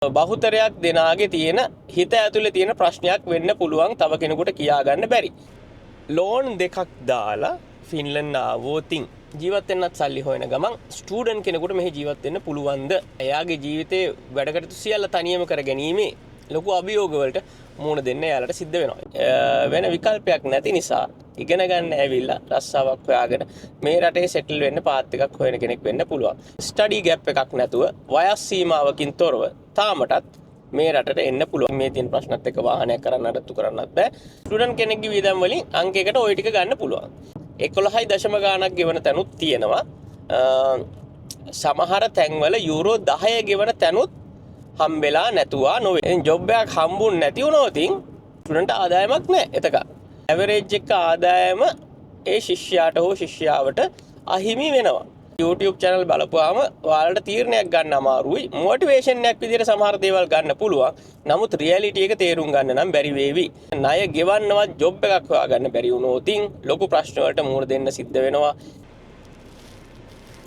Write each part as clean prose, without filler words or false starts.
බහුතරයක් දෙනාගේ තියෙන හිත ඇතුලේ තියෙන ප්‍රශ්නයක් වෙන්න පුළුවන් තව කෙනෙකුට කියා ගන්න බැරි. ලෝන් දෙකක් දාලා ෆින්ලන්ඩ් ආවෝතින් ජීවත් වෙන්නත් සල්ලි හොයන ගමන් ස්ටුඩන්ට් කෙනෙකුට මෙහි ජීවත් වෙන්න පුළුවන්ද? එයාගේ ජීවිතේ වැඩ කටයුතු සියල්ල තනියම කර ගැනීමේ ලොකු අභියෝග වලට මුහුණ දෙන්න එයාලට සිද්ධ වෙනවා. වෙන විකල්පයක් නැති නිසා ඉගෙන ගන්න ඇවිල්ලා රස්සාවක් හොයාගෙන මේ රටේ සෙටල් වෙන්න පාත් එකක් හොයන කෙනෙක් වෙන්න පුළුවන්. ස්ටඩි ගැප් එකක් නැතුව වයස් සීමාවකින් තොරව තාමටත් මේ රටට එන්න පුළුවන්. මේ තියෙන ප්‍රශ්නත් එක්ක වාහනයක් කරන්න නඩත්තු කරන්නත් බෑ. ස්ටුඩන්ට් කෙනෙක්ගේ වියදම් වලින් අංකයකට ওই ටික ගන්න පුළුවන්. 11 දශම ගාණක් ගෙවන තැනුත් තියෙනවා. සමහර තැන්වල යූරෝ 10 ගෙවන තැනුත් හම්බෙලා නැතුවා නොවේ. ඉතින් ජොබ් එකක් හම්බුන් නැති වුණොත් ස්ටුඩන්ට් ආදායමක් නෑ. එතක ඇවරේජ් එක ආදායම ඒ ශිෂ්‍යයාට හෝ ශිෂ්‍යාවට අහිමි වෙනවා. YouTube channel බලපුවාම ඔයාලට තීරණයක් ගන්න අමාරුයි. මොටිවේෂන් එකක් විදිහට සමහර දේවල් ගන්න පුළුවන්. නමුත් රියැලිටි එක තේරුම් ගන්න නම් බැරි වේවි. ණය ගෙවන්නවත් ජොබ් එකක් හොයාගන්න බැරි වුණොත් ලොකු ප්‍රශ්න වලට මුහුණ දෙන්න සිද්ධ වෙනවා.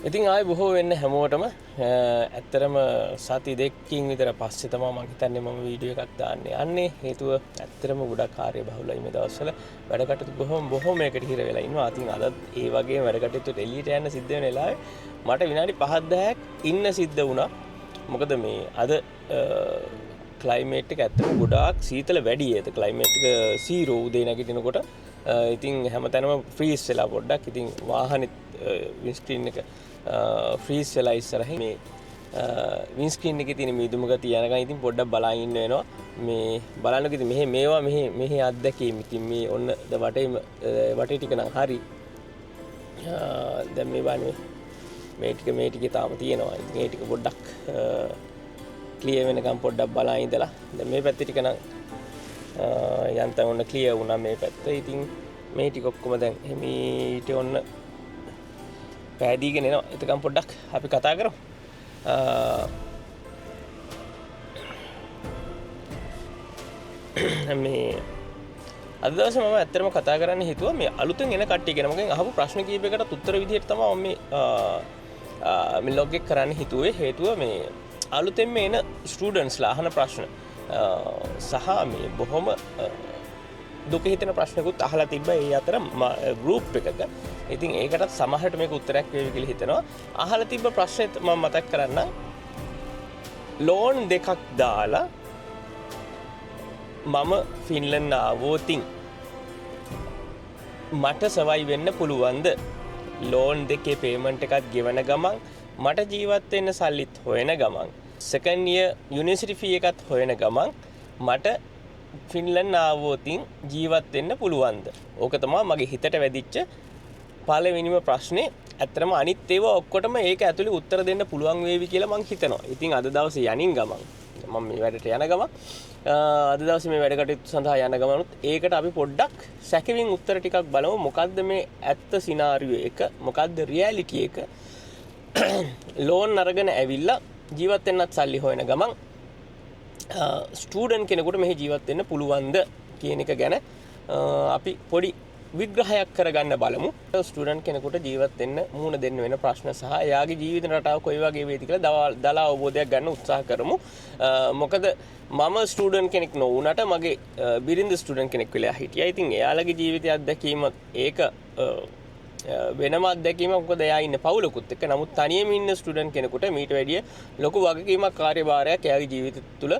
ඉතින් ආයෙ බොහෝ වෙන්න හැමෝටම ඇත්තටම සති දෙකකින් විතර පස්සේ තමයි මං හිතන්නේ මම වීඩියෝ එකක් දාන්න යන්නේ. හේතුව ඇත්තටම ගොඩක් කාර්යබහුලයි මේ දවස්වල. වැඩ කටයුතු බොහොම එකට හිර වෙලා ඉන්නවා. ඉතින් අදත් ඒ වගේම වැඩ කටයුතු එළියට යන්න සිද්ධ වෙන වෙලාවේ මට විනාඩි පහක් දහයක් ඉන්න සිද්ධ වුණා. මොකද මේ අද ක්ලයිමේට් එක ඇත්තටම ගොඩාක් සීතල වැඩි. ඒත් ක්ලයිමේට් එක 0 උදේ නැගිටිනකොට. ඉතින් හැමතැනම ෆ්‍රීස් වෙලා පොඩ්ඩක්. ඉතින් වාහනේත් වින්ඩ්ස්ක්‍රීන් එක ෆ්‍රීස් වෙලා ඉස්සරහින් මේ වින්ඩ්ස්ක්‍රීන් එකේ තියෙන මීදුම ගතිය යනකන් ඉතින් පොඩ්ඩක් බලා ඉන්න වෙනවා. මේ බලන්නකෝ ඉතින් මෙහෙ මේවා මෙහෙ අත්දැකීම්. ඉතින් මේ ඔන්න වටේ ටික නම් හරි. දැන් මේ බලන්න මේ ටික තාම තියෙනවා. ඉතින් ඒ ටික පොඩ්ඩක් ක්ලියර් වෙනකන් පොඩ්ඩක් බලා ඉඳලා දැන් මේ පැත්තේ ටික නම් යන්තම් ඔන්න ක්ලියර් වුණා මේ පැත්ත. ඉතින් මේ ටික ඔක්කොම දැන් එමීට ඔන්න පෑදීගෙන එනවා. එතකන් පොඩ්ඩක් අපි කතා කරමු. මේ අද දවසේ මම ඇත්තටම කතා කරන්න හිතුවා මේ අලුතෙන් එන කට්ටිය ගැන. මගෙන් අහපු ප්‍රශ්න කීපයකටත් උත්තර විදිහට තමයි මම මේ ලොග් එක කරන්න හිතුවේ. හේතුව මේ අලුතෙන් මේ එන ස්ටුඩන්ට්ස්ලා අහන ප්‍රශ්න සහ මේ බොහොම දුක හිතෙන ප්‍රශ්නකුත් අහලා තිබ්බා ඒ අතර ගෲප් එකක. ඉතින් ඒකටත් සමහරට මේක උත්තරයක් වේවි කියලා හිතෙනවා. අහලා තිබ්බ ප්‍රශ්නේත් මම මතක් කරන්නම්. ලෝන් දෙකක් දාලා මම ෆින්ලන්ඩ් ආවෝතින් මට සර්වයිව් වෙන්න පුළුවන්ද? ලෝන් දෙකේ පේමන්ට් එකත් ගෙවන ගමන් මට ජීවත් වෙන්න සල්ලිත් හොයන ගමන් සෙකන්ඩ් ඉයර් යුනිවර්සිටි ෆී එකත් හොයන ගමන් මට ෆින්ලන්ඩ් ආවෝතින් ජීවත් වෙන්න පුළුවන්ද? ඕක තමයි මගේ හිතට වැදිච්ච පළවෙනිම ප්‍රශ්නේ. ඇත්තටම අනිත් ඒවා ඔක්කොටම ඒක ඇතුලේ උත්තර දෙන්න පුළුවන් වේවි කියලා මං හිතනවා. ඉතින් අද දවසේ යනින් ගමන් මම මේ වැඩට යන ගමන්, අද දවසේ මේ වැඩ කටයුතු සඳහා යන ගමනුත් ඒකට අපි පොඩ්ඩක් සැකෙමින් උත්තර ටිකක් බලමු. මොකද්ද මේ ඇත්ත සිනාරියෝ එක, මොකද්ද රියැලිටි එක? ලෝන් අරගෙන ඇවිල්ලා ජීවත් වෙන්නත් සල්ලි හොයන ගමන්, ස්ටුඩන්ට් කෙනෙකුට මෙහි ජීවත් වෙන්න පුළුවන්ද කියන එක ගැන අපි පොඩි විග්‍රහයක් කරගන්න බලමු. ස්ටුඩන්ට් කෙනෙකුට ජීවත් වෙන්න මුහුණ දෙන්න වෙන ප්‍රශ්න සහ එයාගේ ජීවිත රටාව කොයි වගේ වේද කියලා දල අවබෝධයක් ගන්න උත්සාහ කරමු. මොකද මම ස්ටුඩන්ට් කෙනෙක් නොවුනට මගේ බිරිඳ ස්ටුඩන්ට් කෙනෙක් වෙලා හිටියා. ඉතින් එයාලගේ ජීවිතය අත්දැකීම ඒක වෙනම අත්දැකීමක්. මොකද එයා ඉන්න පවුලකුත් එක්ක. නමුත් තනියම ඉන්න ස්ටුඩන්ට් කෙනෙකුට මීට වැඩිය ලොකු වගකීමක් කාර්යභාරයක් එයාගේ ජීවිතය තුළ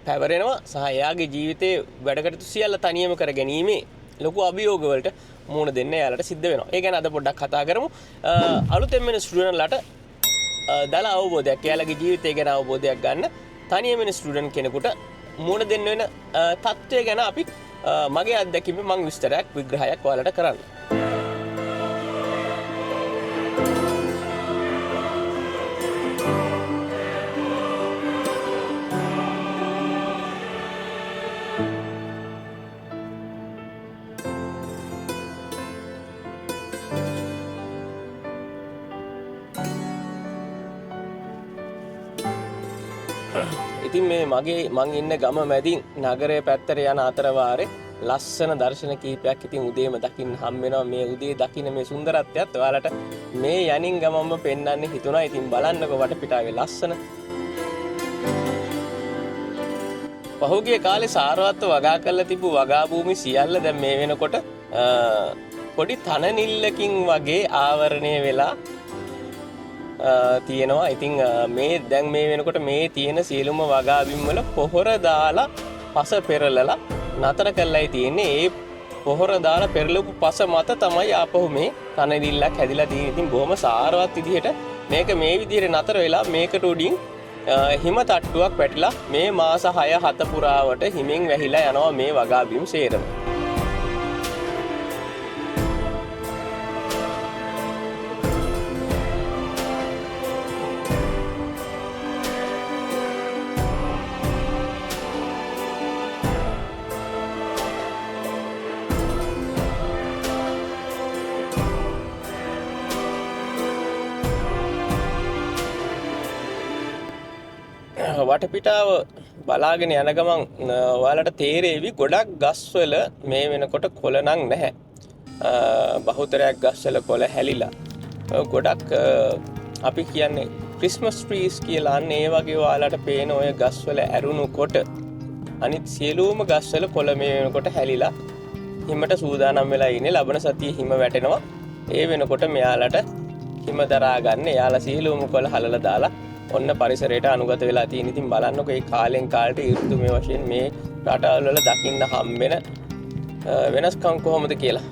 පැවරෙනවා සහ එයාගේ ජීවිතේ වැඩ කටයුතු සියල්ල තනියම කර ගැනීමේ ලොකු අභියෝග වලට මුහුණ දෙන්න එයාලට සිද්ධ වෙනවා. ඒ ගැන අද පොඩ්ඩක් කතා කරමු. අලුතෙන් එන ස්ටුඩන්ට්ලාට දල අවබෝධයක්, එයාලගේ ජීවිතය ගැන අවබෝධයක් ගන්න තනියම එන ස්ටුඩන්ට් කෙනෙකුට මුහුණ දෙන්න වෙන තත්ත්වය ගැන අපි මගේ අත්දැකීමෙන් මං විස්තරයක් විග්‍රහයක් ඔයාලට කරන්න. ඉතින් මේ මං ඉන්න ගම මැදින් නගරය පැත්තට යන අතරවාරේ ලස්සන දර්ශන කිහිපයක් ඉතින් උදේම දකින්න හම් වෙනවා. මේ උදේ දකින්න මේ සුන්දරත්වයත් ඔයාලට මේ යනින් ගමන්ම පෙන්වන්න හිතුණා. ඉතින් බලන්නකෝ වටපිටාවේ ලස්සන. පහුගිය කාලේ සාරවත්ව වගා කරලා තිබු වගා භූමි සියල්ල දැන් මේ වෙනකොට පොඩි තන නිල්ලකින් වගේ ආවරණය වෙලා තියෙනවා. ඉතින් මේ දැන් මේ වෙනකොට මේ තියෙන සියලුම වගා බිම් වල පොහොර දාලා පස පෙරලලා නතර කරලායි තියෙන්නේ. ඒ පොහොර දාලා පෙරලපු පස මත තමයි ආපහු මේ තන නිල්ලක් හැදිලා තියෙන්නේ. ඉතින් බොහොම සාරවත් විදිහට මේක මේ විදිහට නතර වෙලා මේකට උඩින් හිම තට්ටුවක් වැටිලා මේ මාස 6-7 පුරාවට හිමෙන් වැහිලා යනවා මේ වගා බිම් සේරම. වටපිටාව බලාගෙන යන ගමන් ඔයාලට තේරෙවි ගොඩක් ගස්වල මේ වෙනකොට කොළ නම් නැහැ. බහුතරයක් ගස්වල කොළ හැලිලා. ගොඩක් අපි කියන්නේ ක්‍රිස්මස් ට්‍රීස් කියලා අන්න ඒ වගේ ඔයාලට පේන ඔය ගස්වල ඇරුණු කොට අනිත් සියලුම ගස්වල කොළ මේ වෙනකොට හැලිලා හිමට සූදානම් වෙලා ඉන්නේ. ලබන සතියේ හිම වැටෙනවා. ඒ වෙනකොට මෙයාලට හිම දරා ගන්න එයාලා සියලුම කොළ හලලා දාලා ඔන්න පරිසරයට අනුගත වෙලා තියෙන. ඉතින් බලන්නකෝ මේ කාලෙන් කාලට ඍතු මේ වශයෙන් මේ රටවල් වල දකින්න හම්බෙන වෙනස්කම් කොහොමද කියලා.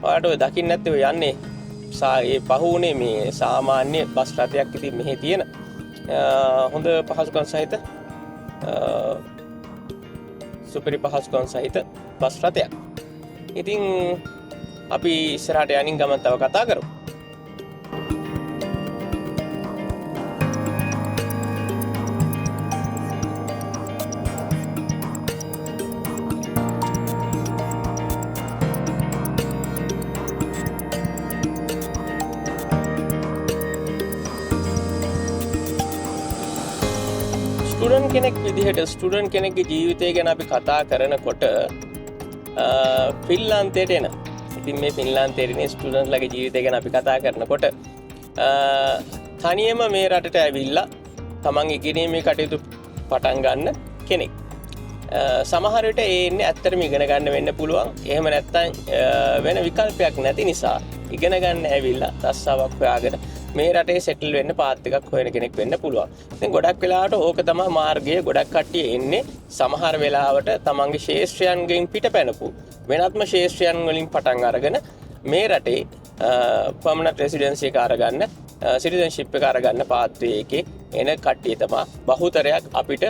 ඔයාලට ඔය දකින්න නැත්තේ ඔය යන්නේ ඒ පහ වුණේ මේ සාමාන්‍ය බස් රථයක්. ඉතින් මෙහි තියෙන හොඳ පහසුකම් සහිත සුපිරි පහසුකම් සහිත බස් රථයක්. ඉතින් අපි ඉස්සරහට යනින් ගමන් තව කතා කරමු. ස්ටුඩන්ට් කෙනෙක් විදිහට ස්ටුඩන්ට් කෙනෙක්ගේ ජීවිතය ගැන අපි කතා කරනකොට ෆින්ලන්තයට එන. ඉතින් මේ ෆින්ලන්තයට එන ස්ටුඩන්ට්ලගේ ජීවිතය ගැන අපි කතා කරනකොට තනියම මේ රටට ඇවිල්ලා තමන් ඉගෙනීමේ කටයුතු පටන් ගන්න කෙනෙක්. සමහර විට ඒ එන්නේ ඇත්තටම ඉගෙන ගන්න වෙන්න පුළුවන්. එහෙම නැත්නම් වෙන විකල්පයක් නැති නිසා ඉගෙන ගන්න ඇවිල්ලා රස්සාවක් හොයාගෙන මේ රටේ සෙටල් වෙන්න පාත් එකක් හොයන කෙනෙක් වෙන්න පුළුවන්. ඉතින් ගොඩක් වෙලාවට ඕක තමයි මාර්ගය. ගොඩක් කට්ටිය එන්නේ සමහර වෙලාවට තමන්ගේ ශේෂ්ත්‍රයන්ගෙන් පිට පැනපු වෙනත්ම ශේෂ්ත්‍රයන් වලින් පටන් අරගෙන මේ රටේ පර්මනන්ට් රෙසිඩෙන්සි එක අරගන්න, සිටිසන්ෂිප් එක අරගන්න පාත් වේ එකේ එන කට්ටිය තමයි බහුතරයක් අපිට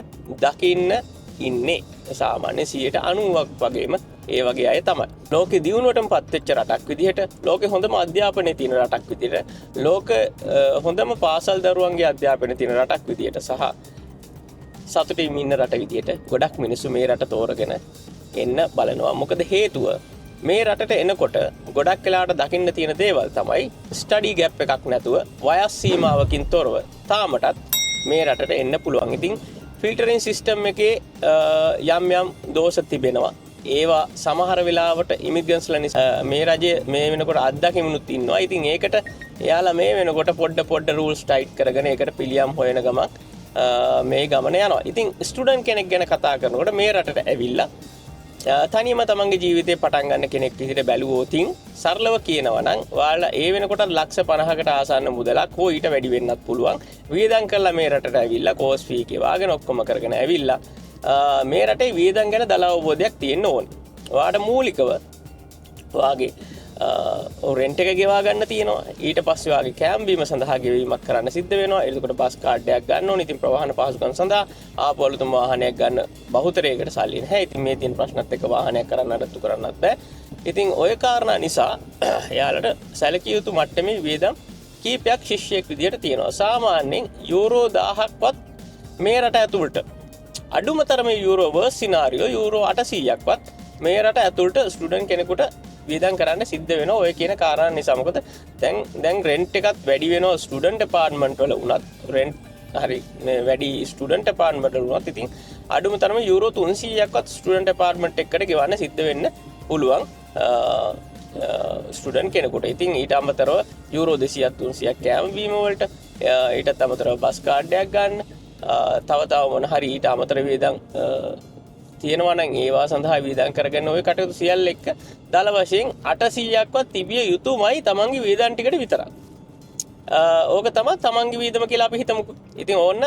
දකින්න ඉන්නේ. සාමාන්‍ය 90% වගේම ඒ වගේ අය තමයි. ලෝකෙ දියුණුවටම පත් වෙච්ච රටක් විදිහට, ලෝකෙ හොඳම අධ්‍යාපනය තියෙන රටක් විදිහට, ලෝක හොඳම පාසල් දරුවන්ගේ අධ්‍යාපනය තියෙන රටක් විදිහට සහ සතුටින් ඉන්න රට විදිහට ගොඩක් මිනිස්සු මේ රට තෝරගෙන එන්න බලනවා. මොකද හේතුව මේ රටට එනකොට ගොඩක් වෙලාවට දකින්න තියෙන දේවල් තමයි ස්ටඩි ගැප් එකක් නැතුව වයස් සීමාවකින් තොරව තාමටත් මේ රටට එන්න පුළුවන්. ඉතින් ෆිල්ටරින් සිස්ටම් එකේ යම් යම් දෝෂ තිබෙනවා. ඒවා සමහර වෙලාවට ඉමිග්‍රන්ට්ස්ලා නිසා මේ රජය මේ වෙනකොට අත්දැකීමුත් ඉන්නවා. ඉතින් ඒකට එයාලා මේ වෙනකොට පොඩ පොඩ රූල්ස් ටයිට් කරගෙන ඒකට පිළියම් හොයන ගමන් මේ ගමන යනවා. ඉතින් ස්ටුඩන්ට් කෙනෙක් ගැන කතා කරනකොට මේ රටට ඇවිල්ලා තනියම තමන්ගේ ජීවිතේ පටන් ගන්න කෙනෙක් විදිහට බැලුවොතින් සරලව කියනවා නම් ඔයාලා ඒ වෙනකොටත් ලක්ෂ 50කට ආසන්න මුදලක් හෝ ඊට වැඩි වෙන්නත් පුළුවන් වියදම් කරලා මේ රටට ඇවිල්ලා කෝස් ෆී ගෙවාගෙන ඔක්කොම කරගෙන ඇවිල්ලා මේ රටේ වියදම් ගැන දල අවබෝධයක් තියෙන්න ඕනේ. ඔයාට මූලිකව ඔයාගේ රෙන්ට් එක ගෙවා ගන්න තියෙනවා. ඊට පස්සේ ඔයාගේ කෑම බීම සඳහා ගෙවීමක් කරන්න සිද්ධ වෙනවා. එතකොට බස් කාඩ් එකක් ගන්න ඕනේ. ඉතින් ප්‍රවාහන පහසුකම් සඳහා ආපහු අලුතම වාහනයක් ගන්න බහුතරයකට සල්ලි නැහැ. ඉතින් මේ තියෙන ප්‍රශ්නත් එක්ක වාහනයක් කරන්න නඩත්තු කරන්නත් බෑ. ඉතින් ඔය කාරණා නිසා එයාලට සැලකිය යුතු මට්ටමේ වියදම් කීපයක් ශිෂ්‍යයෙක් විදියට තියෙනවා. සාමාන්‍යයෙන් යූරෝ 1000ක්වත් මේ රට ඇතුළට අඩුම තරමේ යූරෝ වර්ස් සිනාරියෝ යූරෝ 800ක්වත් මේ රට ඇතුළට ස්ටුඩන්ට් කෙනෙකුට වියදම් කරන්න සිද්ධ වෙනවා ඔය කියන කාරණා නිසා. මොකද දැන් රෙන්ට් එකත් වැඩි වෙනවා ස්ටුඩන්ට් ඇපාර්ට්මන්ට් වල වුණත් රෙන්ට් හරි මේ වැඩි ස්ටුඩන්ට් ඇපාර්ට්මන්ට් වල වුණත් ඉතින් අඩුම තරමේ යූරෝ 300ක්වත් ස්ටුඩන්ට් ඇපාර්ට්මන්ට් එකකට ගෙවන්න සිද්ධ වෙන්න පුළුවන් ස්ටුඩන්ට් කෙනෙකුට. ඉතින් ඊට අමතරව යූරෝ 200ක් 300ක් කෑම බීම වලට, ඊටත් අමතරව බස් කාඩ් එකක් ගන්න, තව තව මොන හරි ඊට අමතර වියදම් තියෙනවා නම් ඒවා සඳහා වියදම් කරගෙන ඔය කටයුතු සියල්ල එක්ක දල වශයෙන් 800ක්වත් තිබිය යුතුමයි තමන්ගේ වියදම් ටිකට විතරක්. ඕක තමයි තමන්ගේ වියදම කියලා අපි හිතමුකෝ. ඉතින් ඕන්න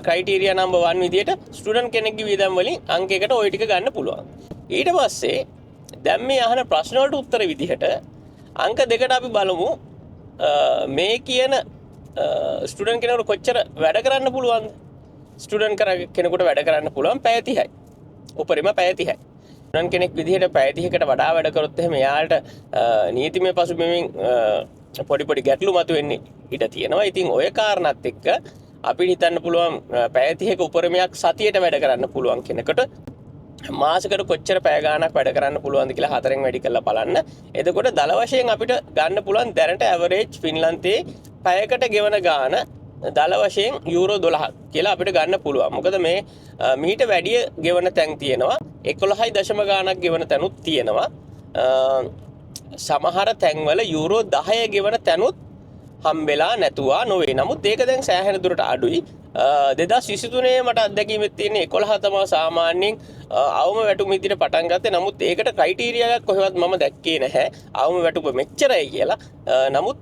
ක්‍රයිටීරියා නම්බර් 1 විදියට ස්ටුඩන්ට් කෙනෙක්ගේ වියදම් වලින් අංකයකට ඔය ටික ගන්න පුළුවන්. ඊට පස්සේ දැන් මේ අහන ප්‍රශ්න වලට උත්තර විදිහට අංක දෙකට අපි බලමු මේ කියන ස්ටුඩන්ට් කෙනෙකුට කොච්චර වැඩ කරන්න පුළුවන්ද? ස්ටුඩන්ට් කෙනෙකුට වැඩ කරන්න පුළුවන් පැය 30යි. උපරිම පැය 30යි. ස්ටුඩන්ට් කෙනෙක් විදිහට පැය 30කට වඩා වැඩ කරොත් එහෙම එයාට නීතිමය පසුබිමින් පොඩි පොඩි ගැටලු මතුවෙන්නේ ඉඩ තියෙනවා. ඉතින් ඔය කාරණාත් එක්ක අපිට හිතන්න පුළුවන් පැය 30ක උපරිමයක් සතියට වැඩ කරන්න පුළුවන් කෙනෙකුට මාසෙකට කොච්චර පැය ගාණක් වැඩ කරන්න පුළුවන්ද කියලා හතරෙන් වැඩි කරලා බලන්න. එතකොට දල වශයෙන් අපිට ගන්න පුළුවන් දැනට ඇවරේජ් ෆින්ලන්තයේ පැයකට ගෙවන ගාණ දල වශයෙන් යූරෝ 12ක් කියලා අපිට ගන්න පුළුවන්. මොකද මේ මීට වැඩිය ගෙවන තැන් තියෙනවා. 11 දශම ගාණක් ගෙවන තැනුත් තියෙනවා. සමහර තැන්වල යූරෝ 10 ගෙවන තැනුත් හම්බෙලා නැතුවා නොවේ. නමුත් ඒක දැන් සෑහෙන දුරට අඩුයි. 2023 මට අත්දැකීමක් තියෙන්නේ 11 තමයි සාමාන්‍යයෙන් අවම වැටුම විදිහට පටන් ගත්තේ. නමුත් ඒකට ක්‍රයිටීරියා එකක් කොහෙවත් මම දැක්කේ නැහැ. අවම වැටුප මෙච්චරයි කියලා. නමුත්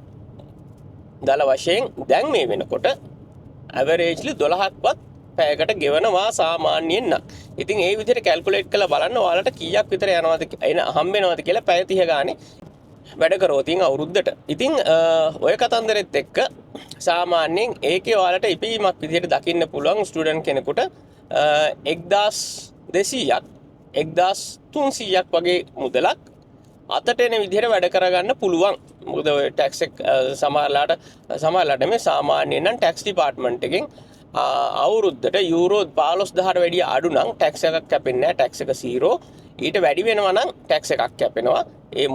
දල වශයෙන් දැන් මේ වෙනකොට ඇවරේජ්ලි 12ක්වත් පැයකට ගෙවනවා සාමාන්‍යයෙන් නම්. ඉතින් ඒ විදිහට කැල්කියුලේට් කරලා බලන්න ඔයාලට කීයක් විතර යනවද එන හම්බ වෙනවද කියලා පැය 30 ගානේ වැඩ කරොත් ඉතින් අවුරුද්දට. ඉතින් ඔය කතන්දරෙත් එක්ක සාමාන්‍යයෙන් ඒකේ ඔයාලට ඉපීමක් විදිහට දකින්න පුළුවන් ස්ටුඩන්ට් කෙනෙකුට 1200ක් 1300ක් වගේ මුදලක් අතට එන විදිහට වැඩ කරගන්න පුළුවන්. මොකද ඔය ටැක්ස් එක සමහරලාට මේ සාමාන්‍යයෙන් නම් ටැක්ස් ඩිපාර්ට්මන්ට් එකෙන් අවුරුද්දට යූරෝ 15000ට වැඩිය අඩු නම් ටැක්ස් එකක් කැපෙන්නේ නැහැ. ටැක්ස් එක 0. ඊට වැඩි වෙනවා නම් ටැක්ස් එකක් කැපෙනවා. ඒ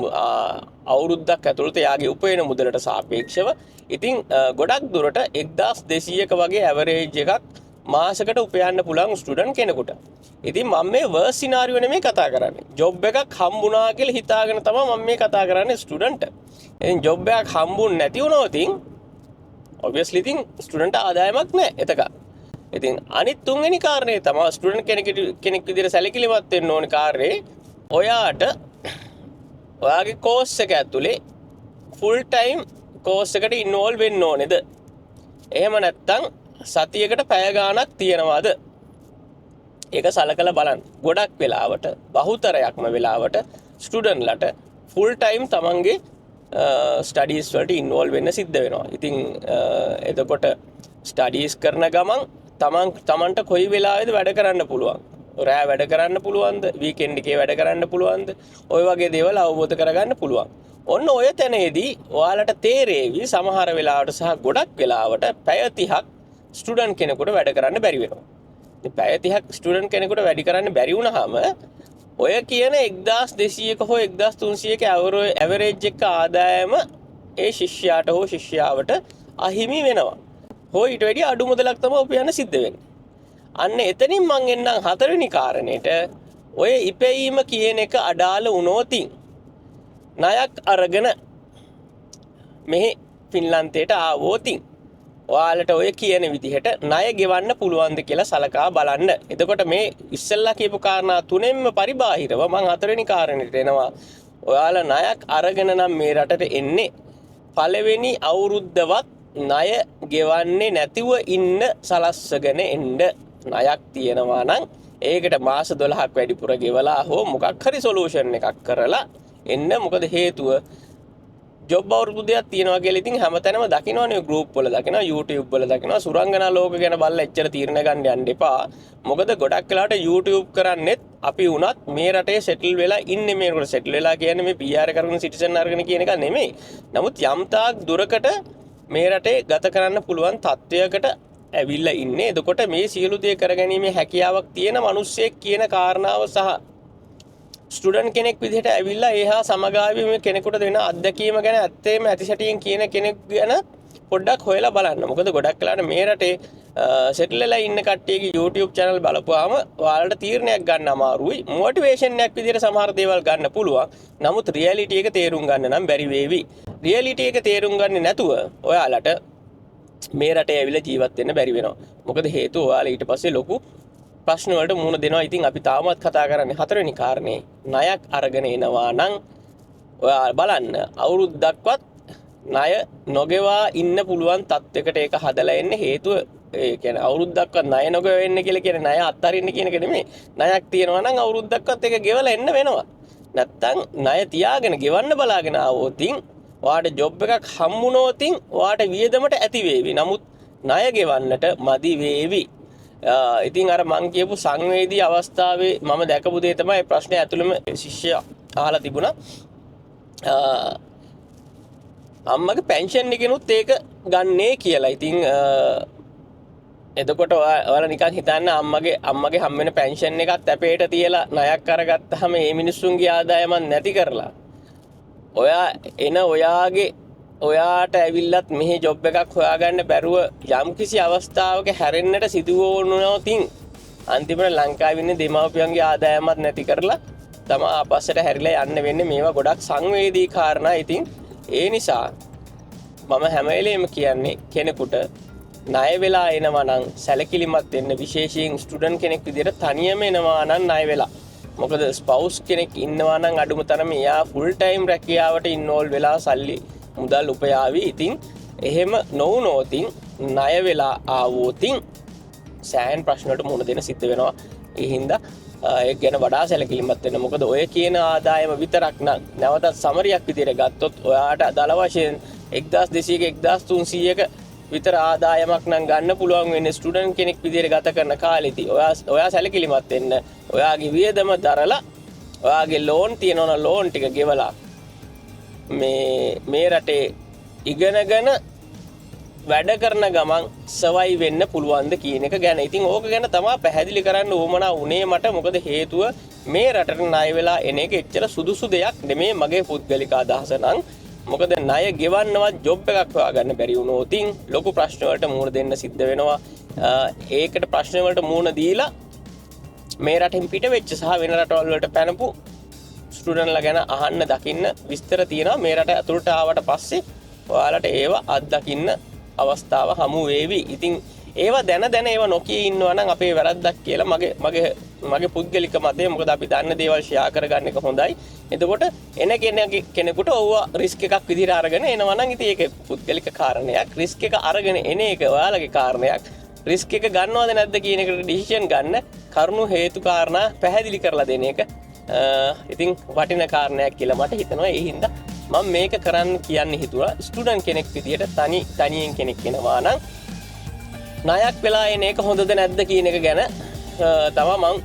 අවුරුද්දක් ඇතුළත යාගේ උපයන මුදලට සාපේක්ෂව. ඉතින් ගොඩක් දුරට 1200ක වගේ ඇවරේජ් එකක් මාසෙකට උපයන්න පුළුවන් ස්ටුඩන්ට් කෙනෙකුට. ඉතින් මම මේ වර්ස් සිනාරියෝ නෙමෙයි කතා කරන්නේ. ජොබ් එකක් හම්බුණා කියලා හිතාගෙන තමයි මම මේ කතා කරන්නේ ස්ටුඩන්ට්. ඉතින් ජොබ් එකක් හම්බුන් නැති වුණොත් ඉතින් ඔබ්වියස්ලි ඉතින් ස්ටුඩන්ට් ආදායමක් නෑ එතක. ඉතින් අනිත් තුන්වෙනි කාරණේ තමයි ස්ටුඩන්ට් කෙනෙක් විදිහට සැලකිලිමත් වෙන්න ඕනේ කාර්යේ. ඔයාට ඔයාගේ කෝස් එක ඇතුලේ ෆුල් ටයිම් කෝස් එකට ඉන්වෝල්ව් වෙන්න ඕනේද? එහෙම නැත්නම් සතියකට පැය ගාණක් තියනවාද? ඒක සලකලා බලන්න. ගොඩක් වෙලාවට බහුතරයක්ම වෙලාවට ස්ටුඩන්ට්ලට ෆුල් ටයිම් තමන්ගේ ස්ටඩීස් වලට ඉන්වෝල්ව් වෙන්න සිද්ධ වෙනවා. ඉතින් එතකොට ස්ටඩීස් කරන ගමන් තමන්ට කොයි වෙලාවෙද වැඩ කරන්න පුළුවන්? රෑ වැඩ කරන්න පුළුවන්ද? වීකෙන්ඩ් එකේ වැඩ කරන්න පුළුවන්ද? ඔය වගේ දේවල් අවබෝධ කරගන්න පුළුවන්. ඔන්න ඔය තැනේදී ඔයාලට තේරෙවි සමහර වෙලාවට සහ ගොඩක් වෙලාවට පැය 30ක් ස්ටුඩන්ට් කෙනෙකුට වැඩ කරන්න බැරි වෙනවා. ඉතින් පැය 30ක් ස්ටුඩන්ට් කෙනෙකුට වැඩ කරන්න බැරි වුණාම ඔය කියන 1200ක හෝ 1300ක ඇවරේජ් එක ආදායම ඒ ශිෂ්‍යයාට හෝ ශිෂ්‍යාවට අහිමි වෙනවා. හෝ ඊට වැඩිය අඩු මුදලක් තමයි උපයන්න සිද්ධ වෙන්නේ. අන්න එතනින් මං එන්නම් හතරවෙනි කාරණේට. ඔය ඉපැයීම කියන එක අඩාල වුණොතින් ණයක් අරගෙන මෙහි ෆින්ලන්තයට ආවෝතින් ඔයාලට ඔය කියන විදිහට ණය ගෙවන්න පුළුවන්ද කියලා සලකා බලන්න. එතකොට මේ ඉස්සෙල්ලා කියපු කාරණා තුනෙන්ම පරිබාහිරව මං හතරවෙනි කාරණේට එනවා. ඔයාලා ණයක් අරගෙන නම් මේ රටට එන්නේ පළවෙනි අවුරුද්දවත් ණය ගෙවන්නේ නැතිව ඉන්න සලස්සගෙන එන්න. ණයක් තියෙනවා නම් ඒකට මාස 12ක් වැඩිපුර ගෙවලා හෝ මොකක් හරි සොලියුෂන් එකක් කරලා එන්න. මොකද හේතුව ජොබ් අවුරුද්දයක් තියෙනවා කියලා ඉතින් හැමතැනම දකින්නවනේ, ගෲප් වල දකින්නවා, YouTube වල දකින්නවා. සුරංගනා ලෝක ගැන බලලා එච්චර තීරණ ගන්න යන්න එපා. මොකද ගොඩක් වෙලාවට YouTube කරන්නෙත් අපි වුණත් මේ රටේ සෙටල් වෙලා ඉන්නේ. මේ රටේ සෙටල් වෙලා කියන්නේ මේ PR කරගෙන සිටිසන් අරගෙන කියන එක නෙමෙයි. නමුත් යම් තාක් දුරකට මේ රටේ ගත කරන්න පුළුවන් තත්වයකට ඇවිල්ලා ඉන්නේ. එතකොට මේ සියලු දේ කරගැනීමේ හැකියාවක් තියෙන මිනිස්සෙක් කියන කාරණාව සහ ස්ටුඩන්ට් කෙනෙක් විදිහට ඇවිල්ලා ඒ හා සමගාමී මේ කෙනෙකුට දෙන අත්දැකීම ගැන ඇත්තේම ඇතිසැටියෙන් කියන කෙනෙක් ගැන පොඩ්ඩක් හොයලා බලන්න. මොකද ගොඩක් වෙලාවට මේ රටේ සෙටල් වෙලා ඉන්න කට්ටියගේ YouTube channel බලපුවාම ඔයාලට තීරණයක් ගන්න අමාරුයි. මොටිවේෂන් එකක් විදිහට සමහර දේවල් ගන්න පුළුවන්. නමුත් රියැලිටි එක තේරුම් ගන්න නම් බැරි වේවි. රියැලිටි එක තේරුම් ගන්නේ නැතුව ඔයාලට මේ රටේ ඇවිල්ලා ජීවත් වෙන්න බැරි වෙනවා. මොකද හේතුව ඔයාලා ඊට පස්සේ ලොකු ප්‍රශ්න වලට මුහුණ දෙනවා. ඉතින් අපි තාමත් කතා කරන්නේ හතරවෙනි කාරණේ, ණයක් අරගෙන එනවා නම් ඔයා බලන්න අවුරුද්දක්වත් ණය නොගෙවා ඉන්න පුළුවන් තත්වයකට ඒක හදලා එන්න. හේතුව ඒ කියන්නේ අවුරුද්දක්වත් ණය නොගෙවා එන්න කියලා කියන්නේ ණය අත්හරින්න කියන එක නෙමෙයි. ණයක් තියෙනවා නම් අවුරුද්දක්වත් ඒක ගෙවලා එන්න වෙනවා. නැත්තම් ණය තියාගෙන ගෙවන්න බලාගෙන ආවොතින් ඔයාට ජොබ් එකක් හම්බුනොතින් ඔයාට වියදමට ඇති වේවි. නමුත් ණය ගෙවන්නට මදි වේවි. ඉතින් අර මං කියපු සංවේදී අවස්ථාවේ මම දැකපු දේ තමයි ප්‍රශ්නේ ඇතුළෙම ශිෂ්‍යයා අහලා තිබුණා. අම්මගේ පෙන්ෂන් එකෙනුත් ඒක ගන්නේ කියලා. ඉතින් එතකොට ඔයාලා නිකන් හිතන්න අම්මගේ හම් වෙන පෙන්ෂන් එකත් අපේට තියලා ණයක් අරගත්තාම මේ මිනිස්සුන්ගේ ආදායමක් නැති කරලා ඔයා එන ඔයාගේ ඔයාට ඇවිල්ලත් මෙහි ජොබ් එකක් හොයාගන්න බැරුව යම්කිසි අවස්ථාවක හැරෙන්නට සිදු වුණොතින් අන්තිමට ලංකාවේ ඉන්න දෙමව්පියන්ගේ ආදායමක් නැති කරලා තමා ආපස්සට හැරිලා යන්න වෙන්නේ. මේවා ගොඩක් සංවේදී කාරණා. ඉතින් ඒ නිසා මම හැම වෙලේම කියන්නේ කෙනෙකුට ණය වෙලා එනවා නම් සැලකිලිමත් වෙන්න, විශේෂයෙන් ස්ටුඩන්ට් කෙනෙක් විදියට තනියම එනවා නම් ණය වෙලා. මොකද ස්පවුස් කෙනෙක් ඉන්නවා නම් අඩුම තරමේ එයා ෆුල් ටයිම් රැකියාවට ඉන්වෝල්ව් වෙලා සල්ලි මුදල් උපයාවි. ඉතින් එහෙම නොවුනොතින් ණය වෙලා ආවොතින් සෑහෙන ප්‍රශ්න වලට මුහුණ දෙන්න සිද්ධ වෙනවා. ඒ හින්දා ඒක ගැන වඩා සැලකිලිමත් වෙන්න. මොකද ඔය කියන ආදායම විතරක් නම් නැවතත් සමරියක් විදියට ගත්තොත් ඔයාට දළ වශයෙන් 1200ක 1300ක විතර ආදායමක් නම් ගන්න පුළුවන් වෙන්නේ ස්ටුඩන්ට් කෙනෙක් විදියට ගත කරන කාලෙදී. ඔයා සැලකිලිමත් වෙන්න. ඔයාගේ වියදම දරලා ඔයාගේ ලෝන් තියෙනවා නම් ලෝන් ටික ගෙවලා මේ රටේ ඉගෙනගෙන වැඩ කරන ගමන් සර්වයිව් වෙන්න පුළුවන්ද කියන එක ගැන. ඉතින් ඕක ගැන තමා පැහැදිලි කරන්න උවමනා වුණේ මට. මොකද හේතුව මේ රටට ණය වෙලා එන එක එච්චර සුදුසු දෙයක් නෙමේ මගේ පුද්ගලික අදහස නම්. මොකද ණය ගෙවන්නවත් ජොබ් එකක් හොයාගන්න බැරි වුණොතින් ලොකු ප්‍රශ්න වලට මුහුණ දෙන්න සිද්ධ වෙනවා. ඒකට ප්‍රශ්න වලට මුහුණ දීලා මේ රටෙන් පිට වෙච්ච සහ වෙන රටවල් වලට පැනපු ස්ටුඩන්ට්ලා ගැන අහන්න දකින්න විස්තර තියෙනවා. මේ රට ඇතුළට ආවට පස්සේ ඔයාලට ඒවා අත්දකින්න අවස්ථාව හමු වේවි. ඉතින් ඒවා දැන දැන ඒවා නොකිය ඉන්නවා නම් අපේ වැරද්දක් කියලා මගේ පුද්ගලික මතය. මොකද අපි දන්න දේවල් ෂෙයා කරගන්න එක හොඳයි. එතකොට එන කෙනෙකුට ඕවා රිස්ක් එකක් විදිහට අරගෙන එනවා නම් ඉතින් ඒක පුද්ගලික කාරණයක්. රිස්ක් එක අරගෙන එන එක ඔයාලගේ කාරණයක්. රිස්ක් එක ගන්නවද නැද්ද කියන එකට ඩිසිෂන් ගන්න කරුණු හේතු කාරණා පැහැදිලි කරලා දෙන එක ඉතින් වටින කාරණයක් කියලා මට හිතෙනවා. ඒ හින්දා මම මේක කරන්න කියන්න හිතුවා. ස්ටුඩන්ට් කෙනෙක් විදියට තනියෙන් කෙනෙක් එනවා නම් ණයක් වෙලා එන එක හොඳද නැද්ද කියන එක ගැන තමා මං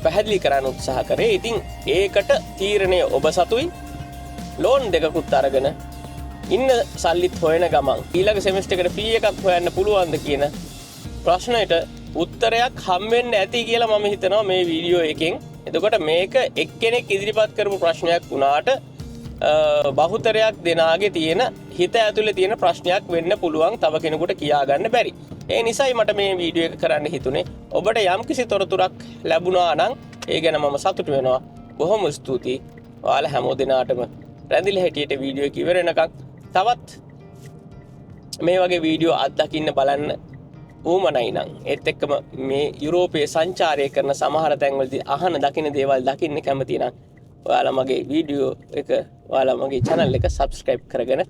පැහැදිලි කරන්න උත්සාහ කරේ. ඉතින් ඒකට තීරණය ඔබ සතුයි. ලෝන් දෙකකුත් අරගෙන ඉන්න සල්ලිත් හොයන ගමන් ඊළඟ සෙමෙස්ටර් එකට ෆී එකක් හොයන්න පුළුවන්ද කියන ප්‍රශ්නයට උත්තරයක් හම්බෙන්න ඇති කියලා මම හිතනවා මේ වීඩියෝ එකෙන්. එතකොට මේක එක්කෙනෙක් ඉදිරිපත් කරපු ප්‍රශ්නයක් වුණාට බහුතරයක් දෙනාගේ තියෙන හිත ඇතුලේ තියෙන ප්‍රශ්නයක් වෙන්න පුළුවන් තව කෙනෙකුට කියා ගන්න බැරි. ඒ නිසායි මට මේ වීඩියෝ එක කරන්න හිතුනේ. ඔබට යම්කිසි තොරතුරක් ලැබුණා නම් ඒ ගැන මම සතුටු වෙනවා. බොහොම ස්තුතියි. ඔයාලා හැමෝ දෙනාටම රැඳිලා හිටියට වීඩියෝ එක ඉවර වෙනකන් තවත් මේ වගේ වීඩියෝ අත්දකින්න බලන්න ඌමනයි නම් ඒත් එක්කම මේ යුරෝපයේ සංචාරය කරන සමහර තැන්වලදී අහන දකින දේවල් දකින්න කැමති නම් ඔයාලා මගේ වීඩියෝ එක ඔයාලා මගේ channel එක subscribe කරගෙන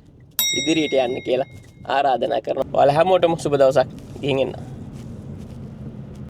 ඉදිරියට යන්න කියලා ආරාධනා කරනවා. ඔයාලා හැමෝටම සුබ දවසක්. ගිහින් එන්න.